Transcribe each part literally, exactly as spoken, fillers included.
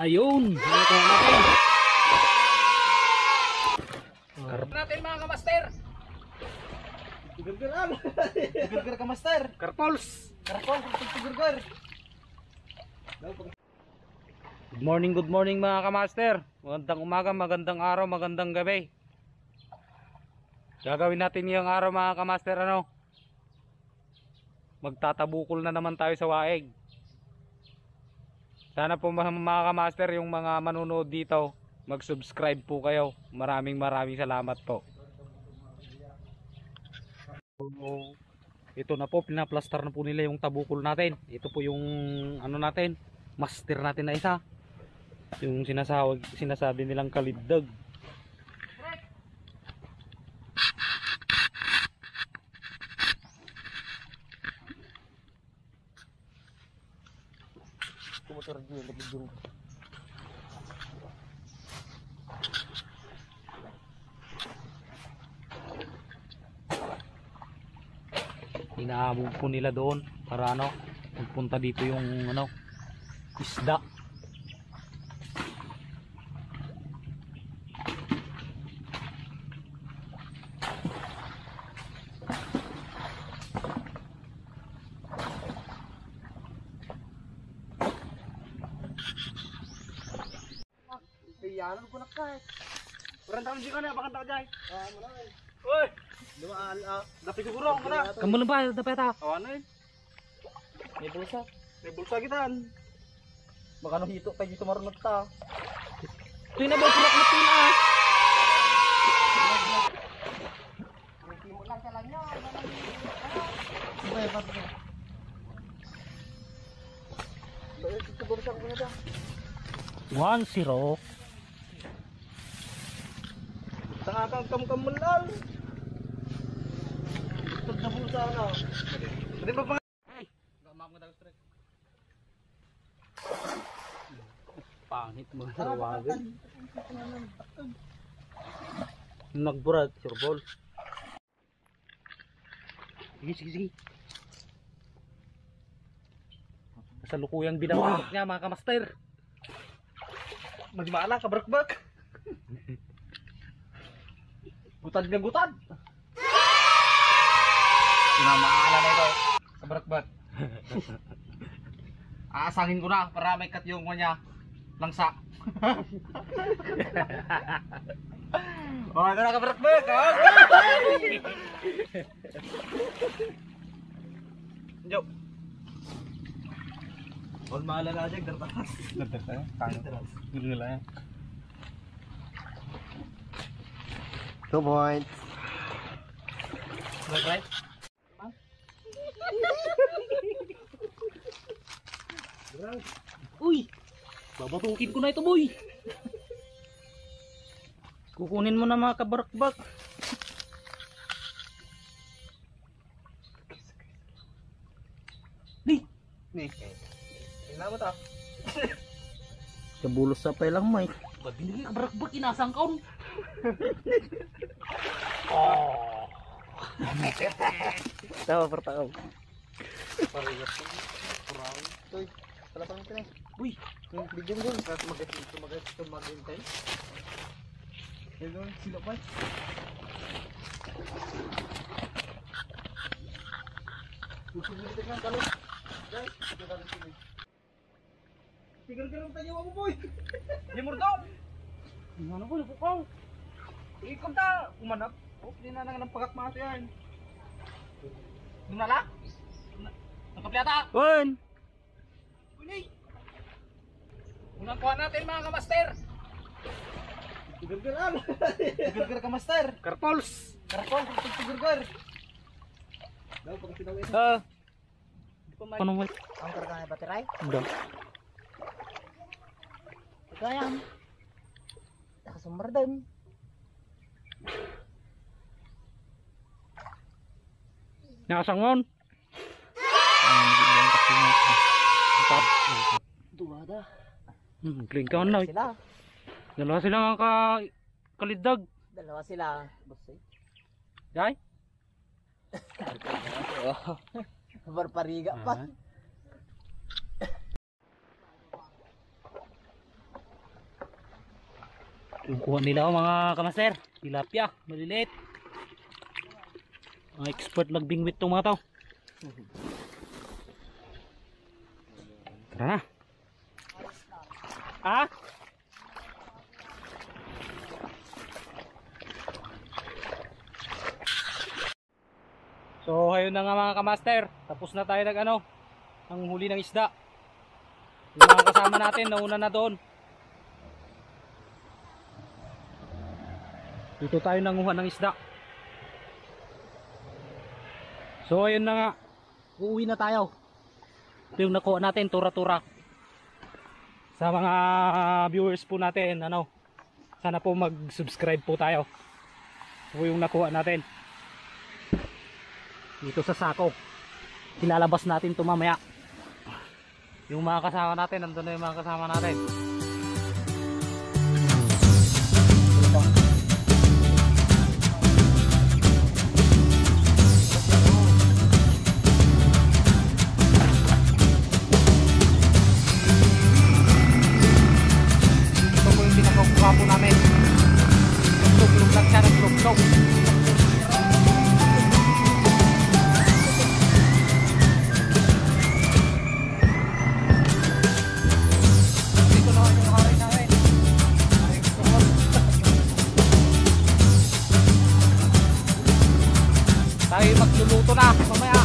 Ayun, ano kaya natin? Natin, mga kamaster. Tigargar, ah. Tigargar, kamaster. Karpols. Karpols, tigargar. Good morning, good morning, mga kamaster. Magandang umaga, magandang araw, magandang gabi. Gagawin natin ngayong araw, mga kamaster, ano? Magtatabukol na naman tayo sa waig. Sana po, mga, mga kamaster, yung mga manonood dito, mag-subscribe po kayo. Maraming, maraming salamat po. Ito na po, pinaplastar na po nila yung tabukol natin. Ito po yung ano natin, master natin na isa. Yung sinasawag, sinasabi nilang kaliddag. Kumotor di lagi yung Inaabog po nila doon para ano, magpunta dito yung ano, isda. Iyanan ko na kahit. Kurang taon di ka na, bakanta ka dyan. Ah, ano na eh. Uy! Dumaan, ah. Dapat siguro ako na. Kamu lang ba? Dapat ah. Awan na eh. May bulsa. May bulsa kita. Baka no hito tayo sumarunod ta. Ito yung nabay, purak na ito yung ah. Ang timo lang sa lanyo. Sabay, patay. Sabay, ito, ito, ito, ito. One zero. Sa akang kamkamulan. Pag nabusa na. Pwede ba pa? Ay! Pangit mga tawagan. Nagburat, sure ball. Sige, sige, sige. Kasalukuyang binabalak niya, mga kamaster. Magmala, kabrakbak. Gutad nga gutad. Pinamala na ito. Kabrakbak. Aasangin ko na para may cut yung kanya. Langsa. Oh, ito na, kabrakbak. Oh. Jo. All maala na siya, tertaras. Tertaras? Tertaras. Gulo na lang yan. Two points. Right? Uy! Babatukin ko na ito, boy! Kukunin mo na, mga kabrakbak. Di! Ni. Tingnan mo to. Kabulos sa pa lang, Mike. Ba't binigay ka barakbak, inasang kaon? Oh. Tama, pertama. Parehas. Kurang. Uy, pala pala ito eh. Uy, yung video mo dun. Mag-, mag-, mag-, mag-, Ayun, sila pa. Gusto mo dito ng talong? Guys, dito ka rin sila. Tigal-tigal ang tanyawa mo, boy. Di mo daw. Ano ko, napukaw. Ikon ta, umanap. Oh, di na nang pagkatmaso yan. Dumala? Nakaplata. One. Unang kuha natin, mga kamaster. Tigargar, ah. Tigargar, kamaster. Karpols. Karpols, tigargar. Daw, pag tinawi. Ah. Ano mo? Ang karga na battery? Hindi. Kaya, nakasumar din. Nakasangon. Duha da. Hmm, clean ka na. Sila. Dalawa sila nga ka-, kalidag. Dalawa sila, boss, eh. Jay? Barpariga pa. Ah. Yung kuha nila, oh, mga kamaster, tilapia, maliliit. Mga expert magbingwit tong mga to. Tara na. Ah? So, ayun na nga, mga kamaster. Tapos na tayo nag, ano, ang huli ng isda. Yung mga kasama natin, nauna na doon. Dito tayo nanguha ng isda. So, ayun na nga. Uuwi na tayo. Ito yung nakuha natin, tura-tura. Sa mga viewers po natin, ano, sana po mag-subscribe po tayo. Ito po yung nakuha natin. Dito sa sako. Ilalabas natin ito mamaya. Yung mga kasama natin, nandun na yung mga kasama natin. Ito po yung pinakagwapo namin. Naglublog lang siya, naglublog. Dito naman yung hari namin. Tayo magluluto na mamaya.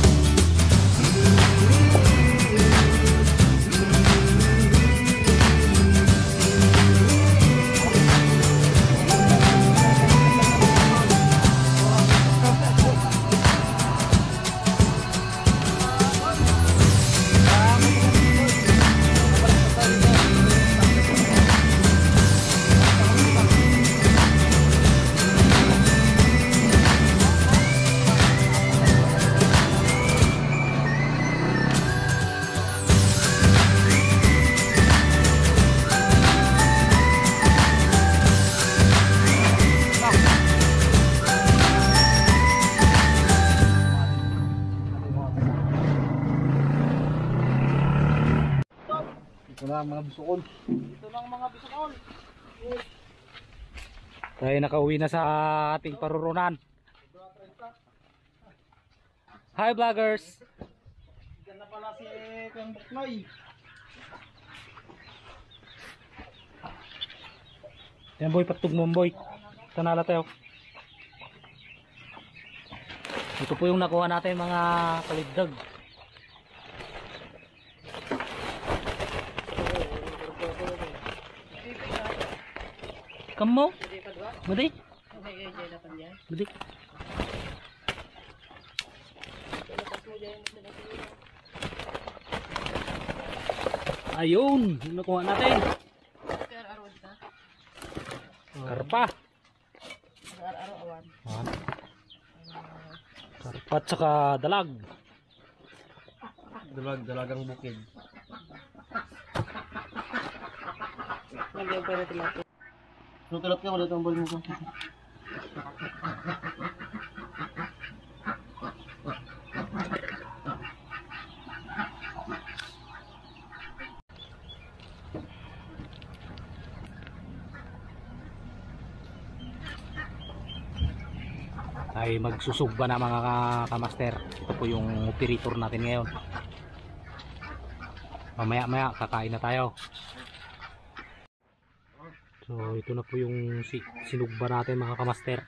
Ito na ang mga bisukon. Ito na ang mga bisukon. Tayo nakauwi na sa ating parurunan. Hi, vloggers! Diyan na pala si Kuya Buknoy. Yan, boy, patugmon, boy. Tanala tayo. Ito po yung nakuha natin, mga kalibdag. Kamo? Madi? Madi? Ayun, yung nakuha natin. Karpa. Awan. Karpa at saka dalag. Dalag, dalagang bukid. Lagyan pa natin natin. Yung tilapia, wala tambal mo pa. Ay, magsusugba na, mga ka-, kamaster. Ito po yung operator natin ngayon. Mamaya-maya, kakain na tayo. So, ito na po yung si-, sinugba natin, mga kamaster.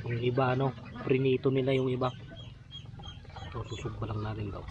Yung iba, ano, prinito nila yung iba. So, susugba lang natin daw.